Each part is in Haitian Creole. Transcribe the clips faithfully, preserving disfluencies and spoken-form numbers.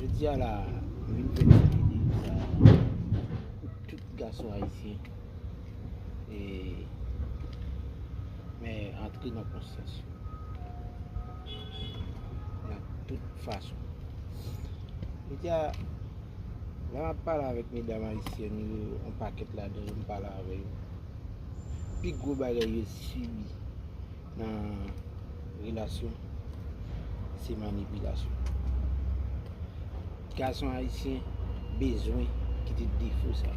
Jodi a la, m vin fè ti videyo sa pou tout gason ayisyen. E, men antre nan konsyans yo nan tout fason. Jodi a, lè m ap pale avèk medam ayisyèn yo, yon pakèt ladan yo, m pale avè yo. Pi gwo bagay yo sibi nan relasyon, se manipilasyon. Gason ayisyen bezwen kite defo sa.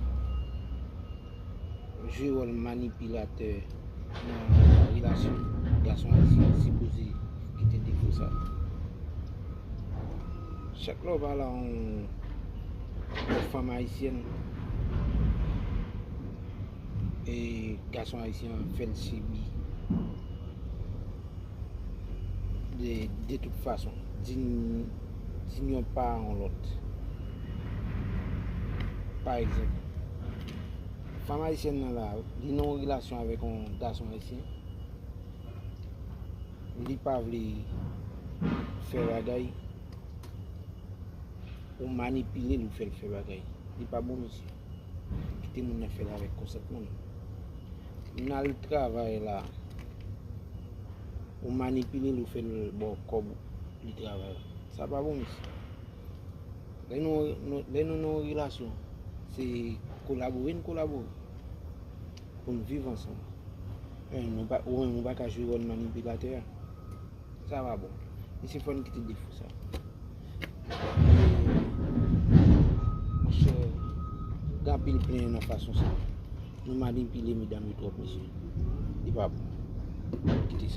Jwe wòl manipilatè nan relasyon, gason ayisyen sipoze kite defo sa. Chak lè w pale a yon, yon fanm ayisyèn, e gason ayisyen an fè l sibi de, de tout fason, d'une, d'une part à l'autre. Pa egzanp, fanm ayisyèn nan la, li nan yon relasyon avèk yon gason ayisyen, li pa vle fè bagay, ou manipile l, ou fè l fè bagay. Li pa bon, mesye. Kite moun nan fè l avèk konsantman l. Moun al travay la, ou manipile l, ou fè l ba w kòb li travay la. Sa pa bon, mesye. Lè nou, nou, lè nou nan yon relasyon, se kolabore n kolabore pou n viv ansanm. Men nou pa, ou menm ou pa ka jwe wòl manipilatè a. Sa pa bon. Mesye, fò n kite defo sa. Monchè, gen anpil plenyen nan fason sa. Nou manipile medam yo twòp, mesye. Li pa bon. Kite sa.